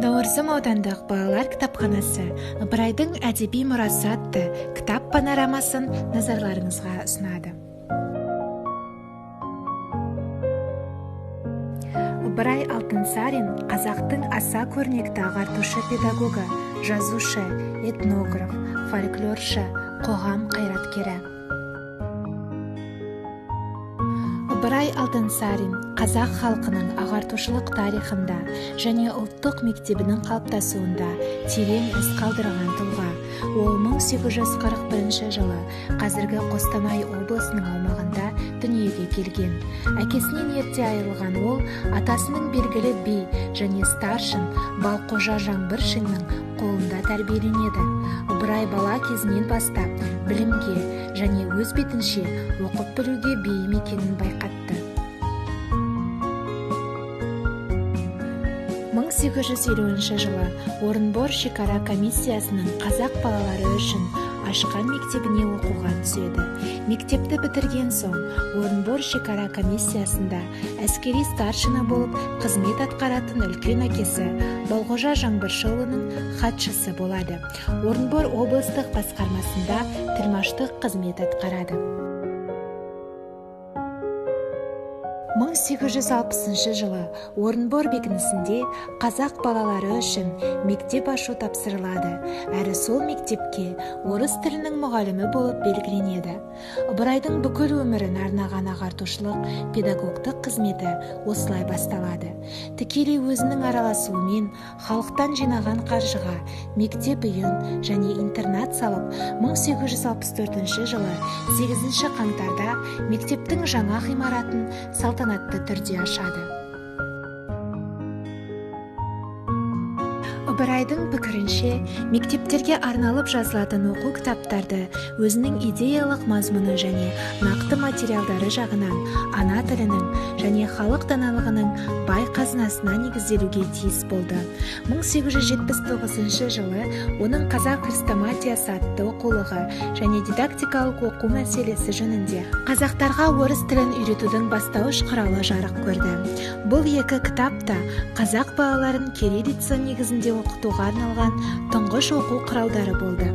Науырзым аудандық балалар кітапханасы Ыбырайдың әдеби мұрасы атты кітап панорамасын назарларыңызға ұсынады. Ыбырай Алтынсарин қазақтың аса көрнекті ағартушы педагогы, жазушы, этнограф, фольклоршы, қоғам қайраткері. Ыбырай Алтынсарин қазақ халқының ағартушылық тарихында және ұлттық мектебінің қалыптасуында терең із қалдырған тұлға. Ол 1841 жылы қазіргі Қостанай облысының аумағында дүниеге келген. Әкесінен ерте айырылған ол атасының белгілі би және старшын Балқожа Жаңбыршиннің қолында тәрбиеленеді. Ыбырай бала кезінен бастап білімге және өз бетінше оқып білуге бейім екенін байқатты. 1850 жылы Орынбор шекара комиссиясының қазақ балалары үшін ашқан мектебіне оқуға түседі. Мектепті бітірген соң Орынбор шекара комиссиясында әскери старшина болып қызмет атқаратын үлкен әкесі Балғожа Жаңбыршыұлының хатшысы болады. Орынбор облыстық басқармасында тілмаштық қызмет атқарады. 1860 жылы Орынбор бекінісінде қазақ балалары үшін мектеп ашу тапсырылады, әрі сол мектепке орыс тілінің мұғалімі болып белгіленеді. Ыбырайдың бүкіл өмірін арнаған ағартушылық, педагогтық қызметі осылай басталады. Тікелей өзінің араласуымен халықтан жинаған қаржыға мектеп үйін және интернат салып, 1864 жылы 8 қаңтарда мектептің жаңа ғимаратын салтанатты түрде ашады. Ыбырайдың пікірінше, мектептерге арналып жазылатын оқу кітаптарды өзінің идеялық мазмұны және нақты материалдары жағынан ана тілінің және халық даналығының бай қазынасына негізделуге тиіс болды. 1879 жылы оның Қазақ хрестоматиясы атты оқулығы және дидактикалық оқу мәселесі жөнінде қазақтарға орыс тілін үйретудің бастауыш құралы жарық көрді. Бұл екі кітап та қазақ балаларын кириллица негізінде оқытуға арналған тұңғыш оқу құралдары болды.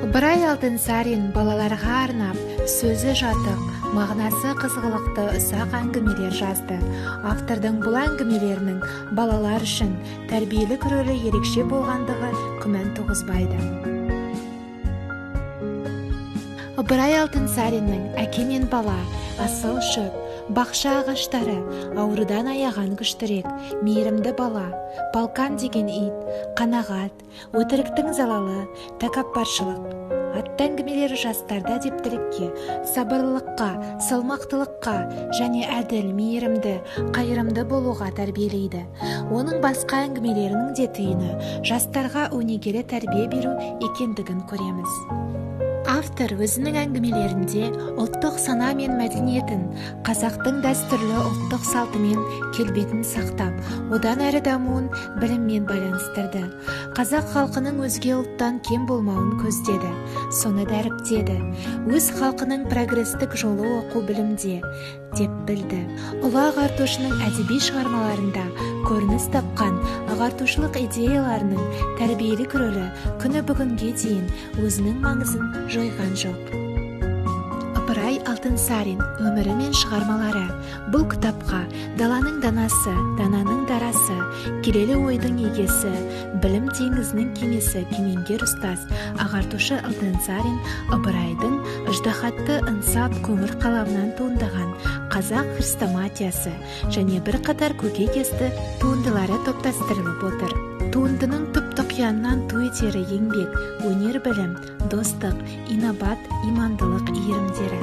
Ыбырай Алтынсарин балаларға арнап сөзі жатық, мағынасы қызғылықты ұсақ әңгімелер жазды. Автордың бұл әңгімелерінің балалар үшін тәрбиелік рөлі ерекше болғандығы күмән туғызбайды. Ыбырай Алтынсариннің Әке мен бала, Асыл шөп, Бақша ағаштары, Аурудан аяған күштірек, Мейірімді бала, Балкан деген ит, Қанағат, Өтіріктің залалы, Тәкаппаршылық атты әңгімелері жастарды әдептілікке, сабырлылыққа, салмақтылыққа және әділ, мейірімді, қайырымды болуға тәрбиелейді. Оның басқа әңгімелерінің де түйіні жастарға өнегелі тәрбие беру екендігін көреміз. Автор өзінің әңгімелерінде ұлттық сана мен мәдениетін, қазақтың дәстүрлі ұлттық салтымен келбетін сақтап, одан әрі дамуын біліммен байланыстырды. Қазақ халқының өзге ұлттан кем болмауын көздеді, соны дәріптеді. Өз халқының прогрестік жолы оқу білімде деп білді. Ұлы ағартушының әдеби шығармаларында көрініс тапқан ағартушылық идеяларының тәрбиелік рөлі күні бүгінге дейін өзінің маңызын жойған жоқ. Ыбырай Алтынсарин өмірі мен шығармалары. Бұл кітапқа даланың данасы, дананың дарасы, келелі ойдың егесі, білім теңізінің кемесі кемеңгер ұстаз ағартушы Алтынсарин Ыбырайдың ыждаһатты ынсап көңіл қаламынан туындаған Қазақ хрестоматиясы және бірқатар көкейкесті туындылары топтастырылып отыр. Туындының түп тұқияннан ту етері еңбек, өнер білім, достық, инабат, имандылық иірімдері.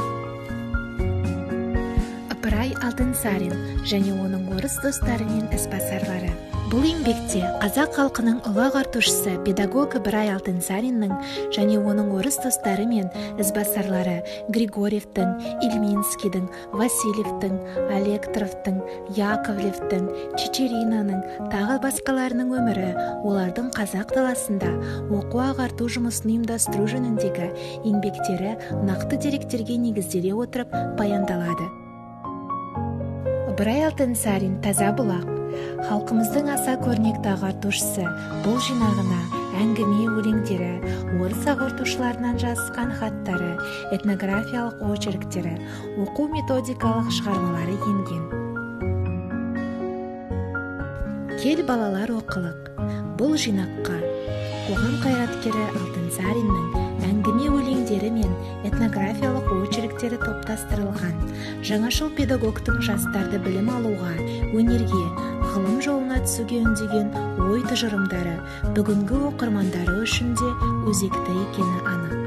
Ыбырай Алтынсарин және оның орыс достары мен ізбасарлары. Бұл еңбекте қазақ халқының ұлы ағартушысы педагог Ыбырай Алтынсариннің және оның орыс достары мен ізбасарлары Григорьевтің, Ильминскийдің, Васильевтің, Алектровтың, Яковлевтің, Чичеринаның, тағы басқаларының өмірі, олардың қазақ даласында оқу ағарту жұмысын ұйымдастыру жөніндегі еңбектері нақты деректерге негізделе отырып баяндалады. Ыбырай Алтынсарин таза бұлақ, Халқымыздың аса көрнекті ағартушысы бұл жинағына әңгіме өлеңдері, орыс ағартушыларынан жазысқан хаттары, этнографиялық очерктері, оқу методикалық шығармалары енген. Кел, балалар, оқылық. Бұл жинаққа қоғам қайраткері Алтынсариннің әңгіме өлеңдері мен этнографиялық очерктері топтастырылған. Жаңашыл педагогтың жастарды білім алуға, өнерге, ғылым жолына түсуге үндеген ой тұжырымдары бүгінгі оқырмандары үшін де өзекті екені анық.